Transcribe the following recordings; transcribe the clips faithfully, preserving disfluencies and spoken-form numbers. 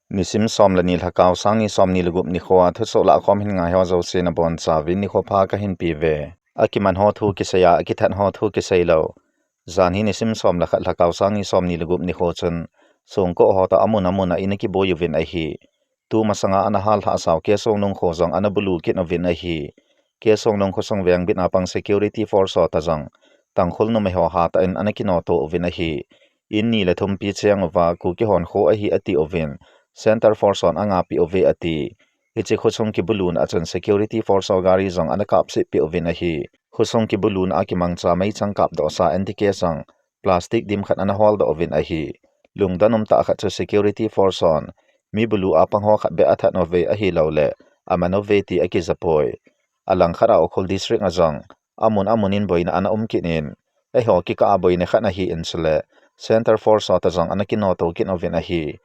Nisim som le ni, Lhakao sang ni som ni le gup nikho a thusoh lahkhom hin ngai ho jouse nabonchauvin nikho pha kahin peuve. Akiman ho thu kisei a, akithat ho thu kisei lou. Janhi nisim som le khat, Lhakao sang ni som ni le gup nikho chun, Songko ho toh amun amun a in akiboi uvin ahi. Tumasanga ana hallhah sau K. Songnung kho jong ana bulu kit uvin ahi. K. Songnung khosung vengbit a pang security force ho toh jong Tangkhul numei ho hatah in ana kinoto uvin ahi. In ni le thum pi cheng uva Kuki hon kho ahi ati uvin, Centre Force hon angahpeh uve ati. Hiche khosung kibuluna a chun security force ho gari jong ana kapseh peh uvin ahi. Khosung kibuluna a kimangcha meichang kapdoh sa N T K sang plastic dim khat ana holdoh uvin ahi. Lungdon um tah khat chu security force hon mi bulu a pang ho khat beh athat uve ahilouleh aman uve ti akija poi. Alangkhat a Ukhrul District a jong amun amun in boina ana um kit in, eiho kikah a boina khat ahi in chule Centre Force ho toh jong ana kinoto kit uvin ahi.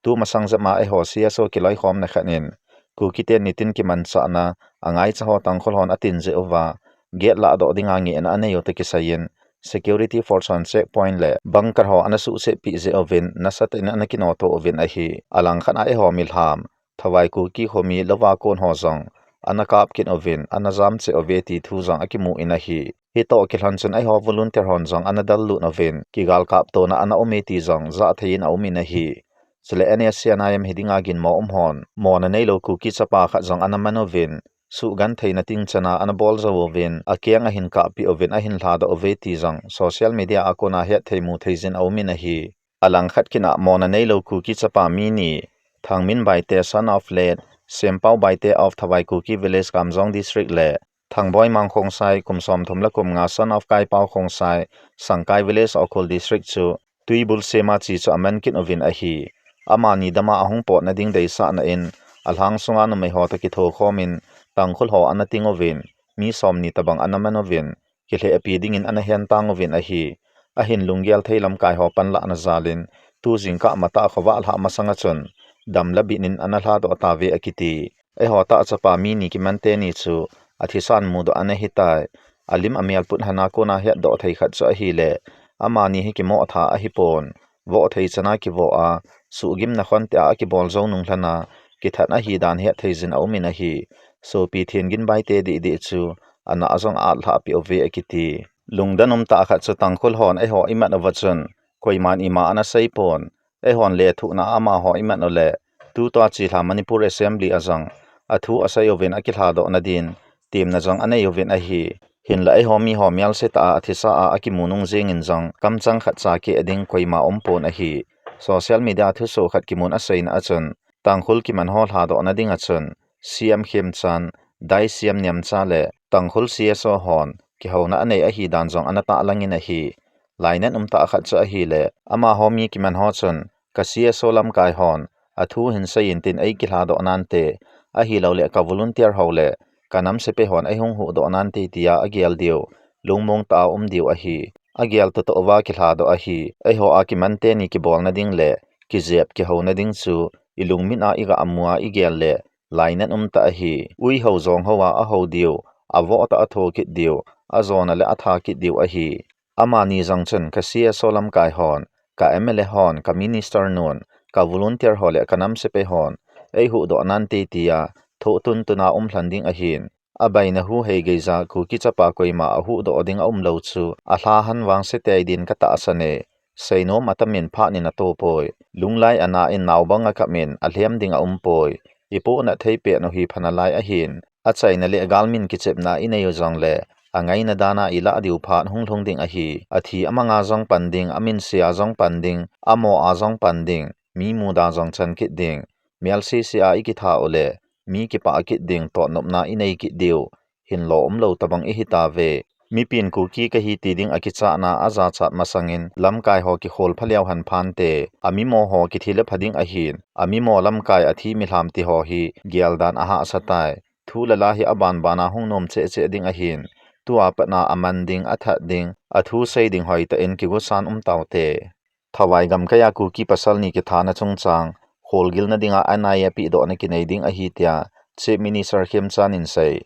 Tumasang jep a eiho C S O kiloikhomna khat in, Kuki ten nitin kimanchahna angaicha ho Tangkhul hon atin jeh uva, gate lahdoh dinga ngehna anei u toh kisai in, security force hon checkpoint le bunker ho ana suhset peh jeh uvin, nasatah in ana kinoto uvin ahi. Alangkhat a eiho milham Thawai Kuki khomi Lower Kon ho jong ana kap kit uvin, ana jam cheh uve ti thu jong akimu in ahi. Hitoh kilhon chun eiho volunteer hon jong ana dallut uvin, kigal kaptona ana um e ti jong jah thei in aum in ahi. Chule N S C N I M hi dinga ginmo um hon mona neilou Kuki chapa khat jong ana man uvin, suhgentheina ting chan a ana bol jou uvin, akeng ahin kahpeh uvin, ahin lhadoh uve ti jong social media a kona hetthei muthei jin aum in ahi. Alangkhat kit a mona neilou Kuki chapa mi ni, Thangmin Baite, son of late Sempau Baite of Thawai Kuki Village, Kamjong District le Thangboi Mang Khongsai, kum somthum le kum nga, son of Kaipau Khongsai, Sangkai Village, Ukhrul District chu tuibul sema chi chu aman kit uvin ahi. Amani dama ahung potna ding deisahna in, alhang sunga numei ho toh kithokhom in, Tangkhul ho ana ting uvin, mi somni tobang ana man uvin, kilhehpi dingin ana hentang uvin ahi. Ahin lunggel thei lamkai ho panlahna jal in, tu jingkah matah khovah lhah masang a chun, dam le bin in ana lhadoh tauve akiti. Eiho tah chapa mi ni kiman teni chu, athisan mudoh ana hitai. Alim amel put hana kona hetdoh thei khat chu ahile, amani hi kimoh tha ahipon, voh thei chan a kivoh a, suhgimna khonte a akibol jou nung lhon a, kithat ahi dan hetthei jin aum in ahi. Sopi Thengin Baite dehdeh chu, ana a jong a atlhah peh uve akiti. Lungdon um tah khat chu Tangkhul hon eiho imat uva chun, koiman ima ana seipon, eihon lethuhna a amaho imat uleh, tutua chilhah Manipur Assembly a jong athu asei uvin akilhadohna din, temna jong anei uvin ahi. Hinlah eiho miho melsetah a athisa a akimu nung jengin jong kamchang khatcha keh ding koima umpon ahi. Social media thusoh khat kimun aseina a chun, Tangkhul kiman ho lhadohna ding a chun, C M Khemchand, Dai C M Nemcha le Tangkhul C S O hon kihouna anei ahi dan jong ana tahlang in ahi. Lainat um tah khat chu ahile, amaho mi kiman ho chun, ka C S O lamkai hon athu hin seiyin tin eikilhadoh nante, ahilouleh ka volunteer ho le ka nam sepai hon eihung huhdoh nante tia agel diu, lungmong tah a um diu ahi. Agel toh toh uva kilhadoh ahi. Eiho a kiman teni kibolna ding le kijep kihouna ding chu ilungmit a igah mu a igel le lainat um tah ahi. Uiho jong ho a aho diu, avoh tah a atho kit diu, ajona le atha kit diu ahi. Amani jong chun ka C S O lamkai hon, ka M L A hon, ka minister nun, ka volunteer ho le ka nam sepai hon eihuhdoh nante tia thoh tuntun a um lhon ding ahin. Abaina hu hei geija Kuki chapa koima ahuhdoh ding aumlou chu alha han vangse tei din katahsan e. Seinom atamin phat in atopoi. Lunglai ana in naobang akap in alhem ding aumpoi. Ipohnat thei pet u hi phanalai ahin. Achaina le galmin kichepna inei u jongle, angaina dan a ilah diu phat hunglhung ding ahi. Athi amanga jong pan ding, aminse a jong pan ding, amo a jong pan ding, mi muda jong chan kit ding. Melsese a ikitha uleh, mi kipah kit ding, totnopna inei kit diu, hinlo umlou tobang ihitauve. Mipin Kuki kahi ti ding akichatna ajachat masangin, lamkai ho kikhol phaleu hen phante, amimo ho kithi le pha ding ahin, amimo lamkai athi milham ti ho hi geldan ahahsa tai. Thu le la hi abanban a hung nom cheh cheh ding ahin, tua pat a aman ding, athat ding, athu sei ding hoitah in kigosan umtaute. Thawai gamkai a Kuki pasal ni kithana chungchang, kholgilna dinga N I A pehdohna kinei ding ahi tia Chief Minister Khemchand in sei.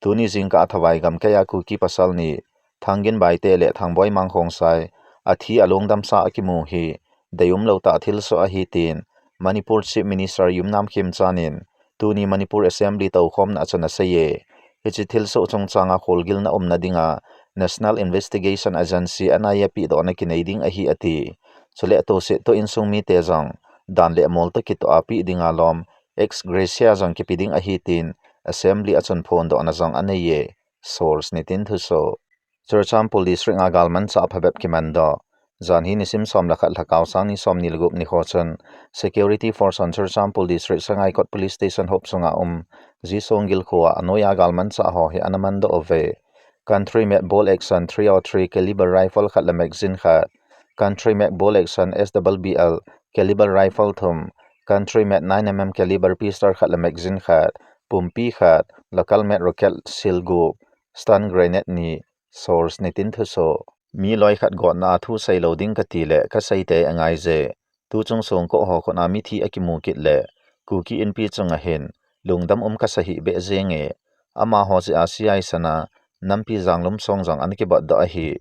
Tuni jingkah a Thawai gamkai a Kuki pasal ni, Thangin Baite le Thangboi Mang Khongsai, athi alungdamsa akimu hi deiumlou tah thilsoh ahi tin, Manipur Chief Minister Yumnam Khemchand in tuni Manipur Assembly toukhomna a chun aseiye. Hiche thilsoh chungchanga kholgilna umna dinga National Investigation Agency, N I A, pehdohna kinei ding ahi ati. Chule atohse toh insung mite jong dan le mol toh kitoh a peh dinga lom, ex gratia jong kipe ding ahi tin Assembly a chun phondohna jong aneiye. Source nitin thusoh. Churachandpur District a galmanchah phabep kimandoh. Janhi nisim som le khat, lhakao sang ni som ni le gup nikho chun Security Force hon Churachandpur District Sangaikot Police Station hop sunga um Jisonggil khoa anoiya galmanchah ho hi ana mandoh uve. Country made bolt action three oh three caliber rifle khat le magazine khat, country made bolt action S double B L caliber rifle thum, country made nine M M caliber pistol khat le magazine khat, pumpi khat, local made rocket sil gup, stun grenade ni. Source nitin thusoh. Mi loi khat gotna a thu seilou ding kati le kasei tei angaije. Tuchung songko ho khut a mithi akimu kit le Kuki Inpi chunga hin lungdam um kasa hih beh jenge. Amaho jeh a C I sana nampi janglum song jong ana kibotdoh ahi.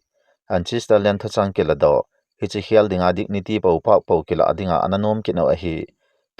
Ancestor land thuchang kiladoh, hiche khel dinga dignity poupah pou kilah dinga ana nom kit u ahi.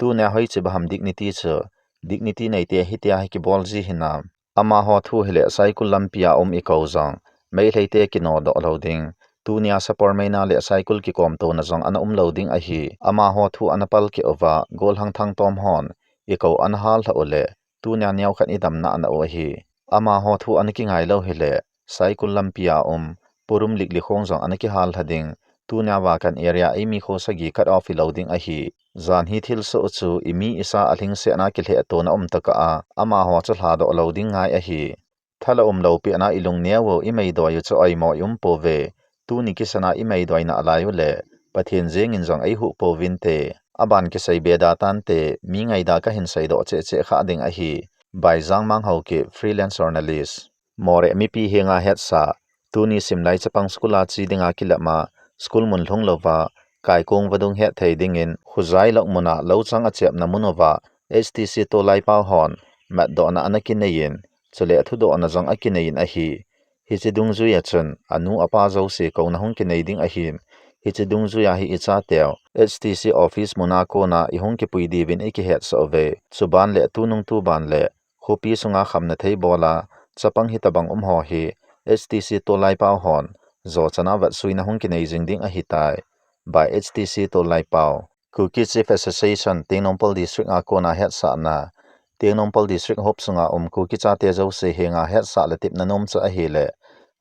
Tunia hoiche bang ham dignity chu, dignity neite hitia hi kibol ji hinam. Amaho thu hile Saikul lampia um ikou jong Meiteite kinodoh lou ding, tunia Sapormeina le Saikul kikomtouna jong ana umlou ding ahi. Amaho thu ana palkeh uva, golhang thangtom hon ikou ana hallhah u le, tunia neokhat idamna ana u ahi. Amaho thu ana kingailou hile Saikul lampia um Purum Likli khong jong ana kihallha ding, tunia Vakan area eimi kho sagi cut off hilou ding ahi. Janhi thilsoh chu imi isa alhingsetna kilhehtona um tokah a, amaho chu lhadoh lou ding ngai ahi. Thala umlou pehna ilungneo u, imeidoi u chu oimo ium pouve. Tuni kisana imeidoi nalai u le Pathen jengin jong eihuh pouvinte. Aban kisei be da tante, mi ngaida kahin seidoh cheh cheh kha ding ahi. By Jangmang Haokip, freelance journalist. Moreh mipi henga hetsah. Tuni simlai chapang school a che dinga kilama, school mun lhung louva, Kaikong vadung hetthei dingin, Khujai lok muna louchang achepna mun uva, H T C Tolai pau hon matdohna ana kineiyin, chule thudohna jong akineiyin ahi. Hiche dungjuia chun anu apa jouse kouna hung kinei ding ahin, hiche dungjuia hi ichateu H T C office muna kona ihung kipui diuvin ikihetsah uve. Chuban le tunung tuban le khopi sunga khamna thei bola chapang hitabang um ho hi H T C Tolai pau hon jochana vetsuina hung kinei jing ding ahitai. By H T C Tolai pau. Kuki Chief Association, Tengnoupal District a kona hetsahna. Tengnoupal District hop sunga um Kuki chate jouse henga hetsah le tepna nom chu ahile,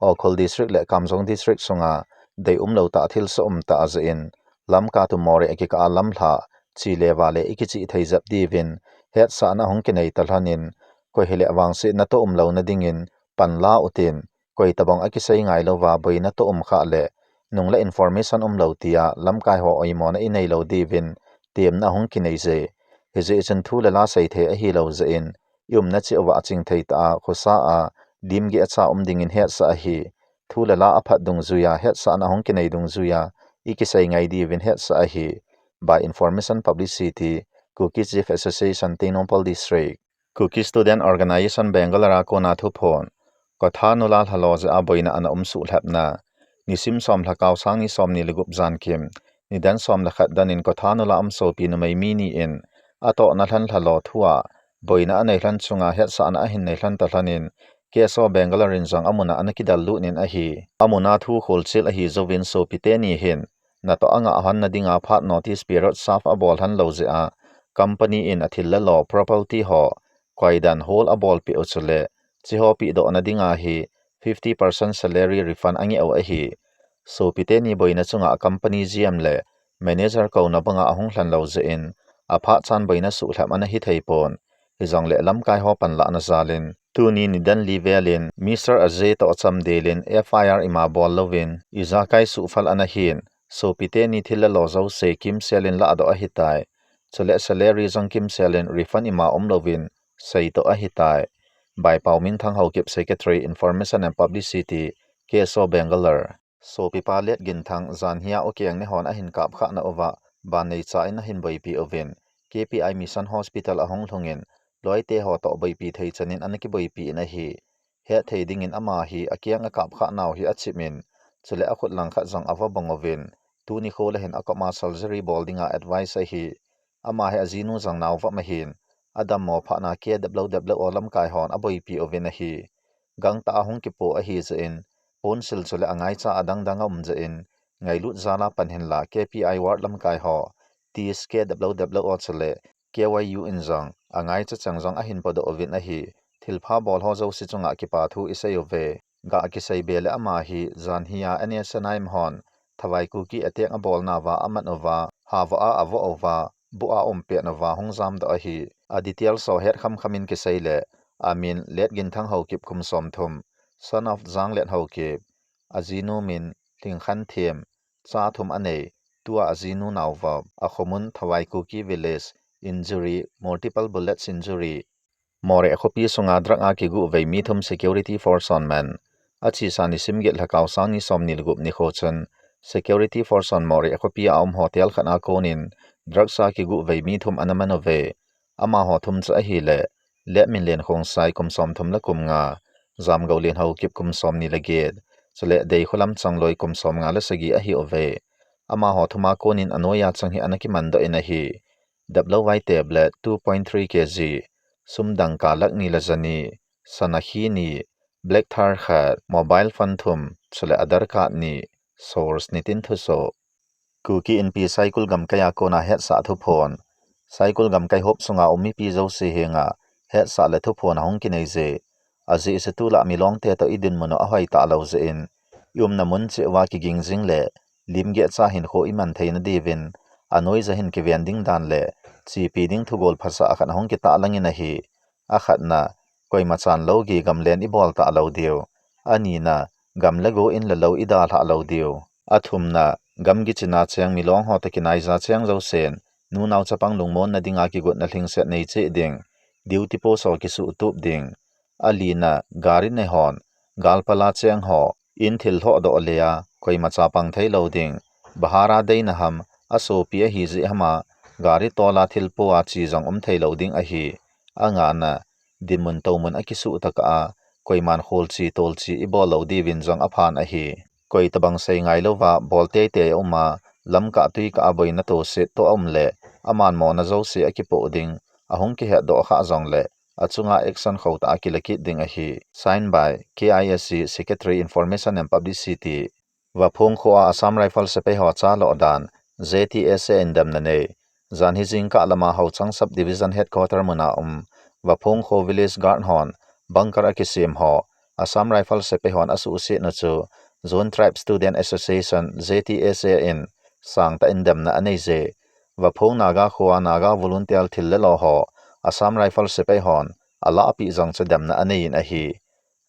Ukhrul District le Kamjong District sunga deium lou tah thilsoh um tah jeh in, Lamka to Moreh akikah a lamlha, che le vale ikichih thei jep diuvin hetsahna hung kinei talhonin, koi hile vangsetna toh umlouna dingin panla utin, koi tabang akisei ngailouva boina toh um khah le, nung le information umlou tia lamkai ho oimona inei lou diuvin temna ahung kinei je. Hijeh chun thu le la seithei ahilou jeh in, iumna cheh uva achingthei tah a, khosa a, dimgeh cha um dingin hetsah ahi. Thu le la aphat dungjuia, hetsahna ahung kinei dungjuia ikisei ngai diuvin hetsah ahi. By information publicity, Kuki Chief Association, Tengnoupal District. Kuki Student Organisation Bangalore a kona thuphon. Kothanula lhalo jeh a boina ana um suhlhepna. Nisim som lhakao sang ni som ni le gup jankim, nidan som le khat danin Kothanula um sopi numei mi ni in atohna lhan lhalo thua boina anei lhan chunga hetsahna ahin nei lhan talhonin, K S O Bangalore in jong amuna ana kidal lut in ahi. Amuna thu kholchil ahi jouvin sopite ni hin natoh angah lhon na dinga phat notice period serve abol lhan lou jeh a, company in athil le lo property ho koidan hol abolpeh u chule, cheho pehdohna dinga hi fifty percent salary refund angeh u ahi. Sopite ni boina chunga company G M le manager kouna banga ahung lhan lou jeh in, aphat chan boina suhlhep ana hithei pon. Hijongle lamkai ho panlahna jalin, tuni nidan li velin Mister Ajay toh chamdelin F I R ima bol louvin, ijakai suhphal ana hin, sopite ni thil le lo jouse kimselin lahdoh ahitai. Chule salary jong kimselin refund ima umlouvin seitoh ahitai. By Pauminthang Haokip, Secretary, Information and Publicity, K S O Bangalore. Sopipa Letginthang janhia ukeng nehon ahin kapkhahna uva, ban neicha in ahin boipi uvin, K P I Mission Hospital ahung lhungin, loite ho toh boipi thei chanin ana kiboipi in ahi. Hetthei dingin ama hi akeng akapkhahnau hi achipmin, chule akhut langkhat jong ava bong uvin, tuni kho le hin akoma surgery bol dinga advice ahi. Ama hi ajinu jong nao vop ahin, adammo phatna K W W O lamkai hon aboipi uvin ahi. Gangtah a hung kipo ahi jeh in, ponsil chule angaicha adang dang aum jeh in, ngailut jal a pan hinla K P I ward lamkai ho, T S K W W O chule K Y U in jong angaicha cheng jong ahin podoh uvin ahi. Thilpha bol ho jouse chunga kipa thu isei uve. Ga kisei be le ama hi janhi a N S C N I M hon Thawai Kuki attack abolna uva amat uva, havoh a avoh uva, bu a um pet uva hung jamdoh ahi. A details ho het khamkham in kisei le, amin Letginthang Haokip kum somthum, son of Janglet Haokip, ajinu min Lhingkhanthiem, cha thum anei, tua ajinu nao vop, akhomun Thawai Kuki village, injury, multiple bullets injury. Moreh khopi sunga drug a kiguh vei mi thum security force hon man. Achesa nisim get lhakao sang ni somni le gup nikho chun, security force hon Moreh khopi a um hotel khat a konin, drugs a kiguh vei mi thum ana man uve. Amaho thum chu ahile, Letminlen Khongsai kum somthum le kum nga, Jamgoulen Haokip kum somni le get, chule Deikholam Changloi kum somnga le sagi ahiuve. Amaho thum a konin anoiya chang hi ana kimandoh in ahi. Daplouvai tablet two point three K G, sum dangka lakh ni le jani, sana khi ni, black Thar khat, mobile phone thum, chule Aadhaar card ni, source nitin thusoh. Kuki Inpi Saikul gamkai a kona hetsah thuphon. Saikul gamkai hop sunga um mipi jouse henga hetsah le thuphon ahung kinei je. Ajeh chu tulai milongte toh idinmun u ahoitah lou jeh in, i umna mun cheh uva kiging jing le limgeh cha hinkho iman theina diuvin, anoija hin kiven ding dan le chepi ding thugol phasah khat ahung kitahlang in ahi. Akhatna, koima chan lou gei gamlen ibol talou diu. Anina, gam le go in le lou idalhah lou diu. Athumna, gam gichina cheng milong ho toh kinaija cheng jousen, nunao chapang lungmonna dinga kigotna lhingset nei cheh ding, duty post ho kisuhtup ding. Alina, gari nei hon, galpal a cheng ho, in thil lhohdoh le a, koima chapang thei lou ding. Bahar a deina ham, asopi ahi jeh ham a, gari tol a thil po a che jong um thei lou ding ahi. Angana, dinmun toumun akisuh tokah a, koiman kholche tolche ibol lou diuvin jong aphan ahi. Koi tobang sei ngailouva, bol teitei aum a, lamkah tuikah a boina toset toh aum le, aman mona jouse akipoh ding, ahung kihetdoh khah jongle, achunga action khotah a kila kit ding ahi. Signed by K I S C Secretary Information and Publicity. Vaphong kho a Assam Rifle sepai ho chaloh dan, Z T S A in demna nei. Janhi jingkah lama Haochang Sub Division Headquarter muna um, Vaphong kho Village Guard hon, bunker akisem ho, Assam Rifle sepai hon asuhset u chu, Zone Tribe Student Association, Z T S A in, sangtah in demna anei je. Vaphong Naga kho a Naga volunteer thil le lo ho, Assam Rifle sepai hon, alahpeh jong chu demna anei in ahi.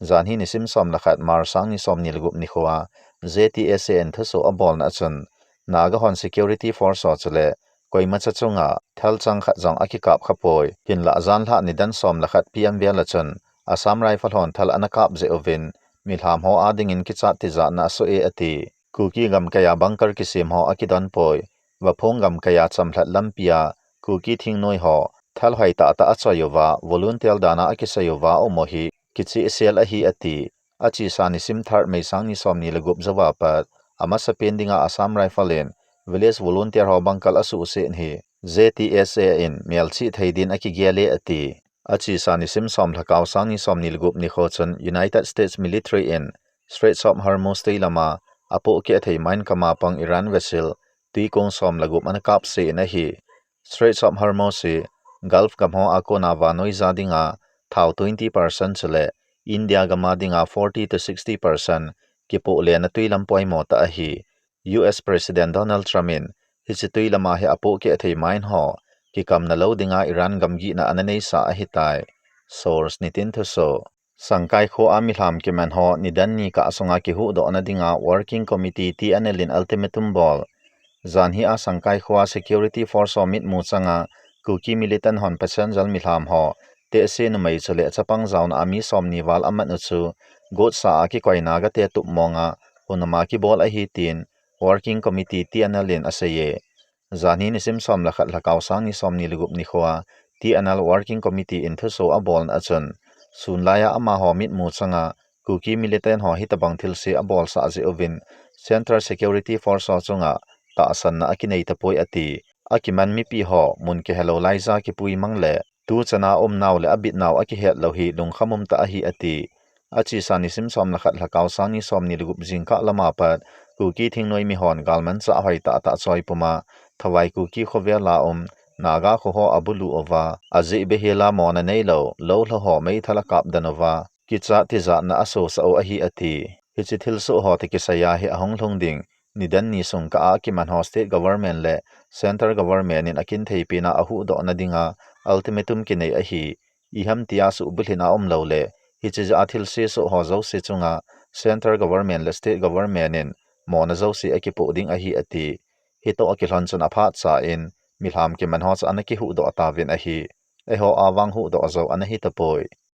Janhi nisim som le khat March sang ni somni le gup nikho a, Z T S A in thusoh abolna achun, Naga hon security force ho chule, koimacha chunga, thalchang khat jong akikap khapoi, hinlah janlhah nidan som le khat P M vel achun, Assam Rifle hon thal ana kap jeh uvin, milham ho a dingin kichat tijatna asoh e ati. Kuki gamkai a bunker kisem ho akidonpoi, Vaphong gamkai a Chamlhat lampi a, Kuki thingnoi ho, thal hoitah tah achoi uva, volunteer dan a akisei uva aum u hi, kichehsel ahi ati. Achesa nisim third May sang ni somni le gup jouva pat, amasapen dinga Assam Rifle in, village volunteer ho bunker asuhset hi, Z T S A in, melchih thei din akigel e ati. Achesa nisim som lhakao sang ni somni le gup nikho chun United States military in, Straits of Hormuz tui lama, apohkeh thei mine kama pang Iran vessel, tuikong som le gup ana kapse in ahi. Straits of Hormuz hi Gulf gam ho a kona vannoi ja dinga thao twenty percent chule India gam a dinga forty to sixty percent kipoh lena tui lam poimo tah ahi. U S President Donald Trump in hiche tui lama hi apohkeh thei mine ho kikamna lou dinga Iran gam gihna ana neisa ahitai. Source nitin thusoh. Sangkai kho a milham kiman ho nidan ni kah sunga kihuhdohna dinga Working Committee T N L in ultimatum bol. Janhi a Sangkai kho a security force ho mitmu changa Kuki militant hon passenger milham ho tehse numei chule chapang jaona a mi somni val amat u chu gotsa a kikoina gate tup monga hunama kibol ahi tin Working Committee T N L in aseiye. Janhi nisim som le khat lhakao sang ni somni le gup nikho a T N L Working Committee in thusoh abolna achun, sunlai a amaho mitmu changa Kuki militant ho hitabang thilse abolsah jeh uvin Central Security Force ho chunga tahsanna akinei tapoi ati. Akiman mipi ho mun kihelou laija kipui mang le tuchana umnau le abitnau akihet lou hi lungkham umtah ahi ati. Achesa nisim som le khat lhakao sang ni som ni le gup jingkah lama pat Kuki thingnoi mihon galmanchah hoitah tah choi puma Thawai Kuki khovela um Naga kho ho abulu uva, ajeh behela mona neilou lou lha ho meithal akap den uva, kichat tijatna asosah u ahi ati. Hiche thilsoh ho toh kisaiya hi ahung lhung ding nidan ni sung kah a akiman ho state government le central government in akintheipen a ahuhdoh nadinga ultimatum kinei ahi. Iham tia suhbulhit a umlou le hiche jeh a thilse soh ho jouse chunga central government le state government in mona jouse akipoh ding ahi ati. Hitoh akilhon chun aphat cha in milham kiman ho chu ana kihuhdoh tauvin ahi. Eiho a vang huhdoh jou ana hitapoi.